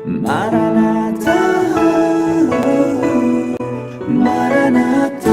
ማራናታ፣ ማራናታ።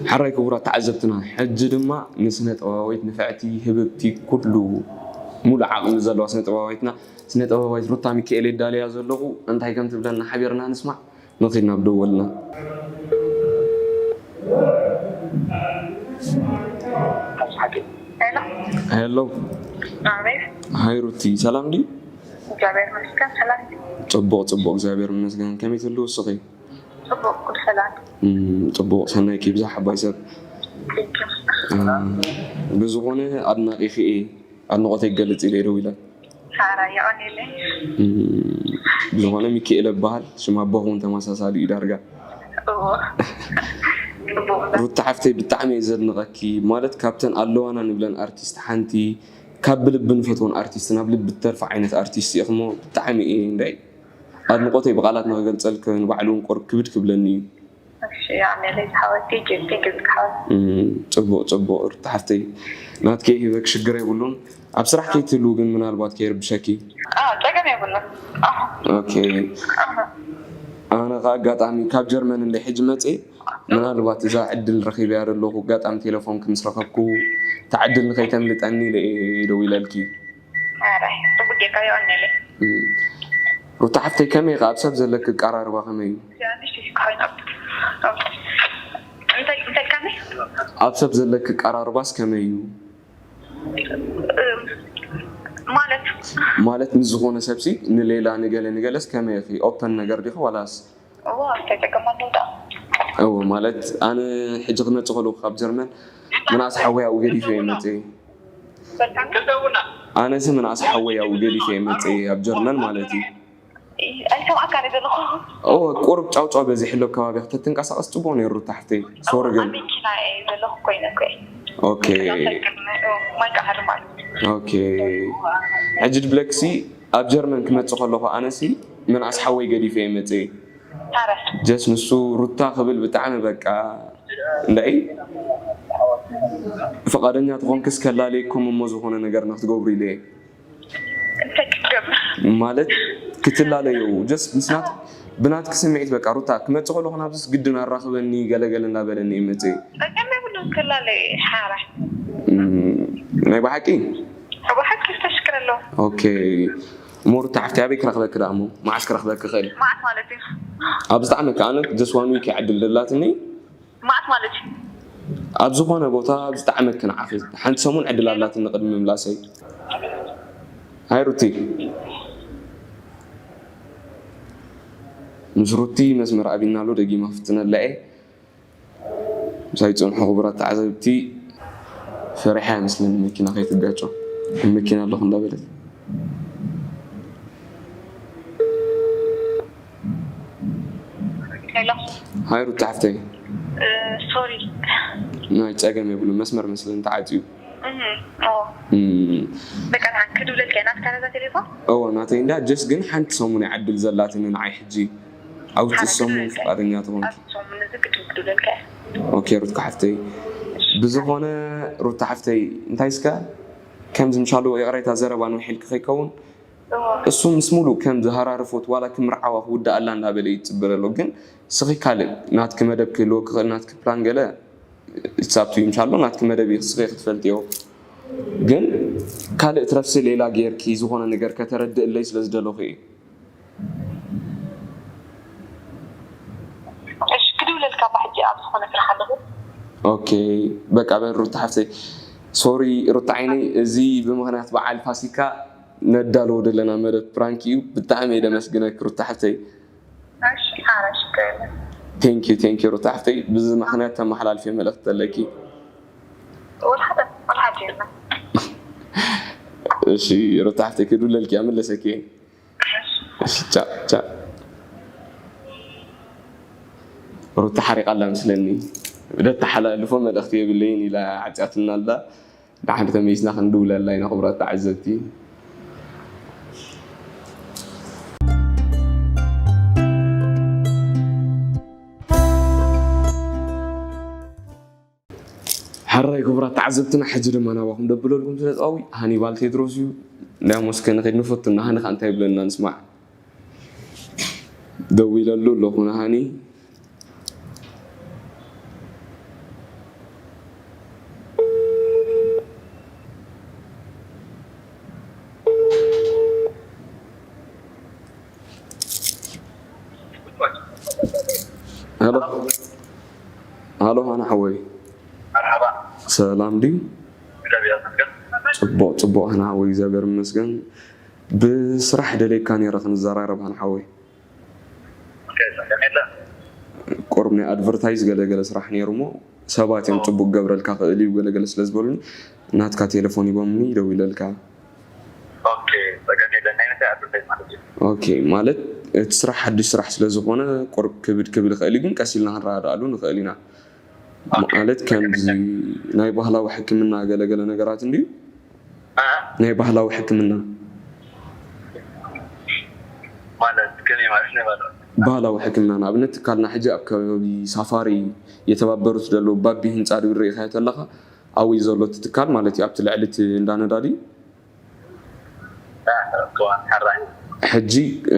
ሓራይ ክቡራት ተዓዘብትና፣ ሕጂ ድማ ንስነ ጥበባዊት ንፍዕቲ ህብብቲ ኩሉ ሙሉእ ዓቕሚ ዘለዋ ስነ ጥበባዊትና ስነ ጥበባዊት ሩታ ሚካኤል የዳልያ ዘለኹ። እንታይ ከም ትብለና ሓቢርና ንስማዕ። ንኺድ ናብ ደወልና። ሄሎ። ሄሎ። ኣቤት። ሃይ ሩቲ፣ ሰላም ድዩ? እግዚኣብሔር ይመስገን፣ ሰላም ድዩ? ጽቡቕ፣ ጽቡቕ፣ እግዚኣብሔር ይመስገን። ከመይ ትህልው እስኺ? ጽቡቕ፣ ኩሉ ሰላም። እም፣ ጽቡቕ፣ ሰናይኪ ይብዛሕ ዓባይ ሰብ። Thank you። እም፣ ብዝኾነ ኣድናቒኺ እየ። ኣድናቖተይ ክገልጽ ኢለ እየ ደዊለ። ሓራይ የቐንየለይ። እም፣ ብዝኾነ ሚኪኤለ እበሃል፣ ሽም ኣቦኹም ተመሳሳሊ እዩ ዳርጋ። እዎ። ጽቡቕ። ሩታ ሓፍተይ ብጣዕሚ እየ ዘድንቐኪ፣ ማለት ካብተን ኣለዋና ንብለን ኣርቲስት ሓንቲ፣ ካብ ብልቢ ንፈትወን ኣርቲስት፣ ናብ ልቢ እተርፊ ዓይነት ኣርቲስት ኢኺ እሞ ብጣዕሚ እየ እንድዒ ኣድንቖተይ ብቓላት ንኽገልጸልኪ ንባዕሉ እውን ቁሩብ ክብድ ክብለኒ እዩ። እሺ፣ ኣሜለይ ዝሓወቲ፣ ጅብቲ ግብቲ ሓወት። እም፣ ጽቡቕ፣ ጽቡቕ፣ ሩታ ሓፍተይ። ናትኪ ይህበክ፣ ሽግር የብሉን። ኣብ ስራሕ ከይትህልው ግን ምናልባት ከይርብሸኪ። ኣዎ፣ ጸገም የብሉን። ኣዎ። ኦኬ። ኣዎ። ኣነ ኸኣ ኣጋጣሚ ካብ ጀርመን እንደ ሕጂ መጽየ፣ ምናልባት እዛ ዕድል ረኺበያ ዘለኹ፣ ኣጋጣሚ ቴሌፎንኪ ምስ ረኸብኩ፣ እታ ዕድል ንኸይተምልጠኒ ኢለ እየ ደዊለልኪ። ኣረ፣ ጽቡቅ ጌርካ፣ የቐንየለይ። እም። ሩታ ሓፍተይ፣ ከመይ ኢኻ? ኣብ ሰብ ዘለኪ ኣቀራርባ ከመይ እዩ? ትንሽ ይስካይ ነው። እንታይ፣ እንታይ ከመይ? ኣብ ሰብ ዘለኪ ኣቀራርባስ ከመይ እዩ? እም፣ ማለት? ማለት ምስ ዝኾነ ሰብሲ ንሌላ ንገለ ንገለስ ከመይ ኢኺ? ኦፐን ነገር ዲኺ ዋላስ? እዋ፣ እንታይ ጸገም ኣለዎ ደኣ? እወ፣ ማለት ኣነ ሕጂ ክመጽእ ከለኹ ካብ ጀርመን ምንኣስ ሓወይ ኣብኡ ገዲፈ እየ መጽእ። ኣነሲ ምንኣስ ሓወይ ኣብኡ ገዲፈ እየ መጽእ ኣብ ጀርመን ማለት እዩ። ኣይሰምዓካን እየ ዘለኹ። እወ፣ ቁሩብ ጫውጫው በዚሕሉ ኣብ ከባቢ፣ ከተትንቀሳቐስ ጽቡቕ ነይሩ ሩታ ሓፍተይ። ሶሪ ግን። ኣብ መኪና እየ ዘለኹ ኮይነ እኮ እየ። ኦኬ። ማይ ቀሃር ማለት እዩ። ኦኬ። ሕጂ ድብለክሲ ኣብ ጀርመን ክመጽእ ከለኹ ኣነሲ ምንኣስ ሓወይ ገዲፈ እየ መጽእ። ታረስ። ጀስ ንሱ ሩታ ክብል ብጣዕሚ በቃ እንዳይ ፍቓደኛ ተኾንክስ ከላለየኩም እሞ ዝኾነ ነገር ንክትገብሩ ኢለ እየ። እንታይ ክትገብር? ማለት ክትላለዩ ጀስ ምስናት ብናትኪ ስምዒት በቃ ሩታ ክመጽእ ከለኹ ናብዚስ ግድን ኣራኽበኒ ገለገለ እንዳበለኒ እየ መጽእ። ጸገም የብሉን ክላለዩ ሓራ። እም፣ ናይ ብሓቂ? ብሓቂ ተሽክር ኣለዎ። ኦኬ። እሞ ሩታ ሓፍቲ ኣበይ ክረኽበኪ ደኣ እሞ? መዓስ ክረኽበኪ ክእል? መዓስ ማለት እዩ? ኣብ ዝጠዓመኪ ኣነ just one week እያ ዕድል ደላትኒ። መዓስ ማለት እዩ? ኣብ ዝኾነ ቦታ ኣብ ዝጠዓመኪ ንዓኺ። ሓንቲ ሰሙን ዕድል ኣላትኒ ቅድሚ ምላሰይ። ሃይ ሩቲ። ምስ ሩቲ መስመር ኣቢና ኣሎ፣ ደጊመ ክፍትነላ እየ። ምሳይ ጽንሑ ክቡራት ተዓዘብቲ፣ ፈሪሓ እያ መስለኒ መኪና ከይትጋጮ። መኪና ኣለኹ እንዳበለት። ሄሎ። ሃይ ሩታ ሓፍተይ። እ፣ ሶሪ። ናይ ጸገም የብሉ፣ መስመር መስለኒ ተዓጽዩ። እህ፣ ኦ። እም። በቃ ንሓን ክድውለልካ እየ፣ ናትካ ነዛ ቴሌፎን? እወ፣ ናተይ እንዳ፣ ጀስት ግን ሓንቲ ሰሙን እያ ዕድል ዘላትኒ ንዓይ ሕጂ። ኣብ ውሽጢ ሓንቲ ሰሙን ክድውለልካ እየ። ፍቓደኛ ትኾንኪ? ኣብ ሰሙን እዚ ግድን ክድውለልካ እየ። ኦኬ፣ ሩትካ ሓፍተይ። ብዝኾነ፣ ሩታ ሓፍተይ፣ እንታይ እስከ ከምዚ ምሻሉ ይቕሬታ ዘረባ ንውሕ ኢልኪ ከይከውን፣ እሱ ምስ ሙሉእ ከም ዝሃራርፎት ዋላ ክምርዓዋ ክውድኣላ እንዳበለ እዩ ዝጽበ ዘሎ። ግን ስኺ ካልእ ናትኪ መደብ ክህልወኪ ክእል፣ ናትኪ ፕላን ገለ it's up to you፣ ምሻሎ ናትኪ መደብ እዩ ስኺ ክትፈልጥዮ። ግን ካልእ ትረፍሲ ሌላ ጌርኪ ዝኾነ ነገር ከተረድእለይ ስለ ዝደለኹ እዩ። እሺ፣ ክድውለልካ እባ ሕጂ ኣብ ዝኾነ ስራሕ ኣለኹ። ኦኬ፣ በቃ በል ሩታ ሓፍተይ። ሶሪ ሩታ ዓይነይ፣ እዚ ብምኽንያት በዓል ፋሲካ ነዳልዎ ዘለና መደብ ፕራንክ እዩ። ብጣዕሚ እየ ደመስግነኪ ሩታ ሓፍተይ። እሺ፣ ሓራይ ሽኮር። Thank you፣ thank you ሩታ ሓፍተይ። ብዚ ምኽንያት ተመሓላልፊ መልእኽቲ ኣለኪ? ወላ ሓደ፣ ወላ ሓደ የለን። እሺ ሩታ ሓፍተይ፣ ክድውለልኪ እያ፣ ምለሰኪ። እሺ፣ ቻ፣ ቻ። ሩታ ሓሪቓ ኣላ መስለኒ። ደተሓላልፎ መልእኽቲ የብለይን ኢላ ዓጽያትና ኣላ። ደሓን ተመሊስና ክንድውለላ ኢና ክቡራት ተዓዘብቲ። ሕራይ ክቡራት ተዓዘብትና፣ ሕጂ ድማ ናባኹም ደብለልኩም ስለ ጸዋዊ ሃኒባል ቴድሮስ እዩ። እንዲያም እስከ ንኸይድ ንፈቱ፣ እና ሃኒ ከ እንታይ ይብለና ንስማዕ። ደዊለሉ ኣለኹ ንሃኒ። ሄሎ። ሃሎ፣ ሃና ሓወይ። መርሓባ። ሰላም ድዩ? እግዚኣብሔር ይመስገን። ጽቡቕ፣ ጽቡቕ፣ ሃና ሓወይ፣ እግዚኣብሔር ይመስገን። ብስራሕ ደልየካ ነይረ ክንዘራረብ፣ ሃና ሓወይ። ኦኬ፣ ጸገም የለን። ቁሩብ ናይ ኣድቨርታይዝ ገለ ገለ ስራሕ ነይሩ እሞ፣ ሰባት እዮም ኦ። ጽቡቕ ክገብረልካ ክእል እዩ ገለ ገለ ስለ ዝበሉኒ፣ ናትካ ቴሌፎን ሂቦምኒ፣ ደዊለልካ። ኦኬ፣ ጸገም የለን። ናይ ምንታይ ኣድቨርታይዝ ማለት እዩ? ኦኬ፣ ማለት እቲ ስራሕ ሓድሽ ስራሕ ስለ ዝኾነ ቁሩብ ክብድ ክብል ይኽእል እዩ፣ ግን ቀስ ኢልና ክንረዳድኣሉ ንኽእል ኢና። ኦኬ። ማለት ከምዚ ናይ ባህላዊ ሕክምና ገለ ገለ ነገራት እንድዩ። እ? ናይ ባህላዊ ሕክምና። ማለት ከመይ ማለት ናይ ባህላዊ? ባህላዊ ሕክምና ንኣብነት ትካልና ሕጂ ኣብ ከባቢ ሳፋሪ የተባበሩት ዘለዉ ባቢ ህንፃ ድዩ ርኢኻዮ ተለኻ ኣብኡ እዩ ዘሎ እቲ ትካል ማለት እዩ ኣብቲ ልዕሊ እቲ እንዳ ነዳዲ። እ፣ እኮ፣ ሕራይ። ሕጂ፣ እ፣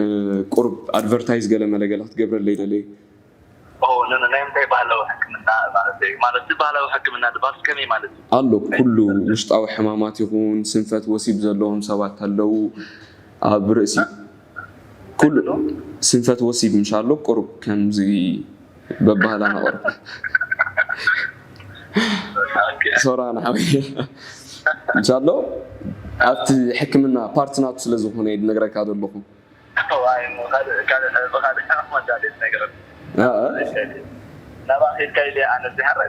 ቁሩብ ኣድቨርታይዝ ገለ መለ ገለ ክትገብረለይ ደለየ። ኦ፣ ነ-፣ ነ-፣ ናይ ምንታይ ባህላዊ ሕክምና ማለት እዩ? ማለት እቲ ባህላዊ ሕክምና ድባስ ከመይ ማለት እዩ? ኣሎ፣ ኩሉ ውሽጣዊ ሕማማት ይኹን ስንፈት ወሲብ ዘለዎም ሰባት ኣለዉ። ኣብ ርእሲ ኩሉ ስንፈት ወሲብ ምሽ ኣሎ፣ ቁሩብ ከምዚ በባህላና ቁሩብ። ኦኬ። ሶራ ንሓወይ። ምሽ ኣሎ፣ ኣብቲ ሕክምና ፓርት ናቱ ስለ ዝኾነ እየ ዝነግረካ ዘለኹ። ዋይ፣ እሞ ካልእ፣ ካልእ፣ ብኻልእ ሕማም ወዳ ድየ ትነግረኒ? ኣእ። ናብኣ ኬድካ ኢለ ኣነ እዚ ሓራይ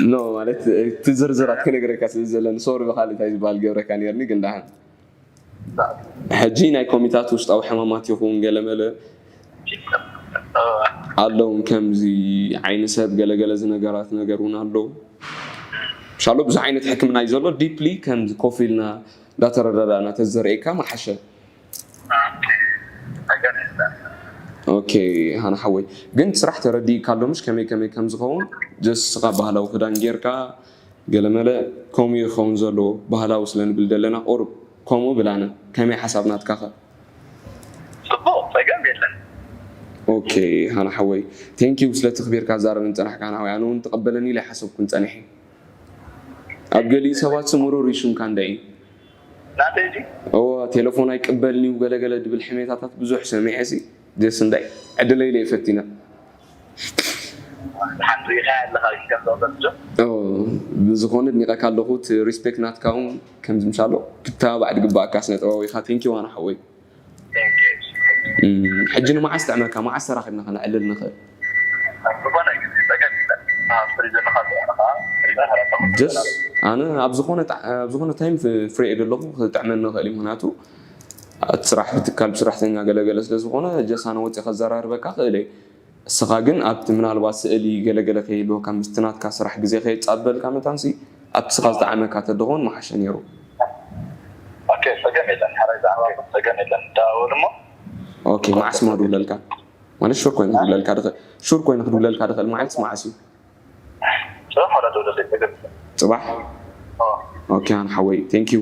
ኖ፣ ማለት፣ እቲ ዝርዝራት ክነግረካ ስለ ዘለኒ፣ ሶሪ፣ ብኻልእ እንታይ ዝበሃል ገብረካ ነይርኒ፣ ግን ደሓን። ሕጂ ናይ ኮሚታት ውሽጣዊ ሕማማት ይኹን ገለመለ ኣለውን፣ ከምዚ ዓይኒ ሰብ ገለገለ ዝነገራት ነገር እውን ኣለዉ። ምሻሎ ብዙሕ ዓይነት ሕክምና እዩ ዘሎ። ዲፕሊ ከምዚ ኮፍ ኢልና እንዳተረዳዳእና ተዘርእካ መሓሸ። ኦኬ፣ ሃና ሓወይ፣ ግን ስራሕ ተረዲእካ ኣሎ ምሽ? ከመይ ከመይ ከም ዝኸውን? ጀስት ስኻ ባህላዊ ክዳን ጌርካ ገለመለ ከምኡ ይኸውን ዘለዎ፣ ባህላዊ ስለ ንብል ዘለና ቁሩብ ከምኡ ብላነ። ከመይ ሓሳብ ናትካ ኸ? ጽቡቕ፣ ጸገም የለን። ኦኬ፣ ሃና ሓወይ፣ ቴንክ ዩ ስለ ትኽቢርካ ዛረብ እንጸናሕካ። ሃና ሓወይ፣ ኣነ እውን ትቐበለኒ ኢለ ኣይሓሰብኩን ጸኒሐ። ኣብ ገሊኡ ሰባት ስምሩር እዩ ሽምካ እንዳ እዩ። ናተይ ድዩ? እወ፣ ቴሌፎን ኣይቅበልን እዩ ገለገለ ድብል ሕሜታታት ብዙሕ ሰሚዐ ሲ፣ ጀስ እንዳይ ዕድለይ ኢለ እየ ፈቲነ። ደሓን ርኢኻዮ ኣለኻ ግን ከም ዘቕበል ጆ? እወ፣ ብዝኾነ ኣድኒቐካ ኣለኹ፣ እቲ ሪስፔክት ናትካ እውን ከምዚ ምሻሎ ክትተባባዕ ድግበኣካ ስነ ጥበባዊ ኢኻ። ቴንኪው ሃና ሓወይ። ቴንኪው። እም፣ ሕጂ ንመዓስ ጥዕመካ? መዓስ ተራኺብና ከነዕልል ንኽእል? ኣብ ዝኾነ ግዜ ጸገም የለን። ኣብ ፍሪ ዘለኻ ዝኾነ ኸኣ ፍሪ ዘለኻ ጀስ፣ ኣነ ኣብ ዝኾነ ጣ-፣ ኣብ ዝኾነ ታይም ፍ-፣ ፍሪ እየ ዘለኹ፣ ክጥዕመኒ ይኽእል እዩ። ምኽንያቱ፣ እቲ ስራሕ ብትካል ብሰራሕተኛ ገለገለ ስለ ዝኾነ፣ ጀስ ኣነ ወጺአ ከዘራርበካ ክእል እየ። እስኻ ግን ኣብቲ ምናልባት ስእሊ ገለገለ ከይህልወካ፣ ምስቲ ናትካ ስራሕ ግዜ ከየጻበልካ መታንሲ፣ ኣብቲ ስኻ ዝጠዓመካ ተድኾን መሓሸ ነይሩ። ኦኬ፣ ጸገም የለን። ሓራይ ዛዕባ ጸገም የለን። ንደዋወል እሞ። ኦኬ፣ መዓስ እሞ ክድውለልካ? ማለት ሹር ኮይነ ክድውለልካ ድኽእል፣ ሹር ኮይነ ክድውለልካ ድኽእል መዓልትስ መዓስ እዩ? ጽባሕ ወላ ደውለለይ፣ ጸገም የለን። ጽባሕ? ኦ። ኦኬ፣ ኣነ ሓወይ፣ ቴንክ ዩ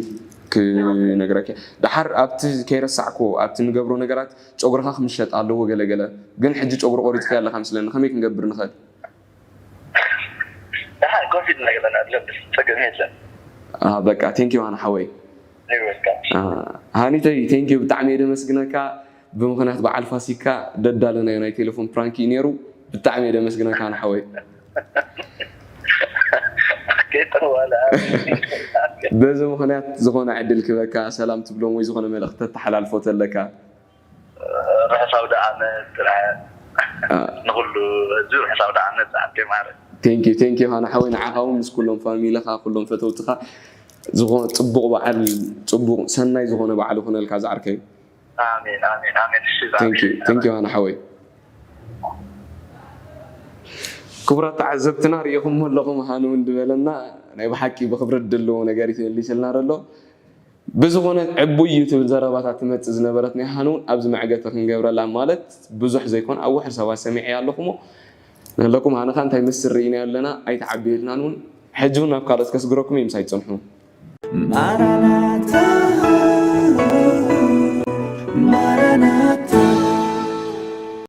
ክነግረካ። ደሓር ኣብቲ ከይረሳዕኩ፣ ኣብቲ ንገብሮ ነገራት ጨጉርኻ ክምሸጥ ኣለዎ ገለ ገለ። ግን ሕጂ ጨጉሪ ቆሪጽካዮ ኣለኻ መስለኒ፣ ከመይ ክንገብር ንኽእል? ደሓን ኮፊድ እናገበና ኣለብስ ጸገም የለን። አ፣ በቃ፣ ቴንክ ዩ ሃና ሓወይ። You're welcome። አ፣ ሃኒተይ፣ ቴንክ ዩ፣ ብጣዕሚ እየ ደመስግነካ። ብምኽንያት በዓል ፋሲካ ደዳለናዮ ናይ ቴሌፎን ፕራንክ እዩ ነይሩ። ብጣዕሚ እየ ደመስግነካ ሃና ሓወይ። ኦኬ፣ ጥሩ ዋላ። በዚ ምኽንያት ዝኾነ ዕድል ክበካ፣ ሰላም ትብሎም ወይ ዝኾነ መልእኽቲ ተተሓላልፎ ተለካ? ርሑስ ኣውደ ዓመት ጥራሕ አ። ንኹሉ ህዝቢ ርሑስ ኣውደ ዓመት ዝዓርከይ ማዕረ። ቴንክ ዩ፣ ቴንክ ዩ ሃና ሓወይ፣ ንዓኻ እውን ምስ ኩሎም ፋሚልኻ፣ ኩሎም ፈተውትኻ ዝኾነ ጽቡቕ በዓል፣ ጽቡቕ ሰናይ ዝኾነ በዓል ይኹነልካ ዝዓርከይ። ኣሜን፣ ኣሜን፣ ኣሜን። እሺ፣ ቴንክ ዩ፣ ኣሜን። ቴንክ ዩ ሃና ሓወይ። ክቡራት ተዓዘብትና ርኢኹሞ ኣለኹም፣ ሃኒ እውን ድበለና ናይ ብሓቂ ብኽብረት ዘለዎ ነገር እዩ ተመሊስልና ዘሎ። ብዝኾነ ዕቡይ እዩ ትብል ዘረባታት ትመጽእ ዝነበረት ናይ ሃኒ እውን ኣብዚ መዕገቲ ክንገብረላ፣ ማለት ብዙሕ ዘይኮነ ኣብ ውሕድ ሰባት ሰሚዐያ ኣለኹ እሞ ንህለኩም ኣነኻ እንታይ ምስል ርኢና ኣለና ኣይተዓብየልናን እውን ሕጂ እውን ናብ ካልኦት ከስግረኩም እዮም ሳይትፀንሑ።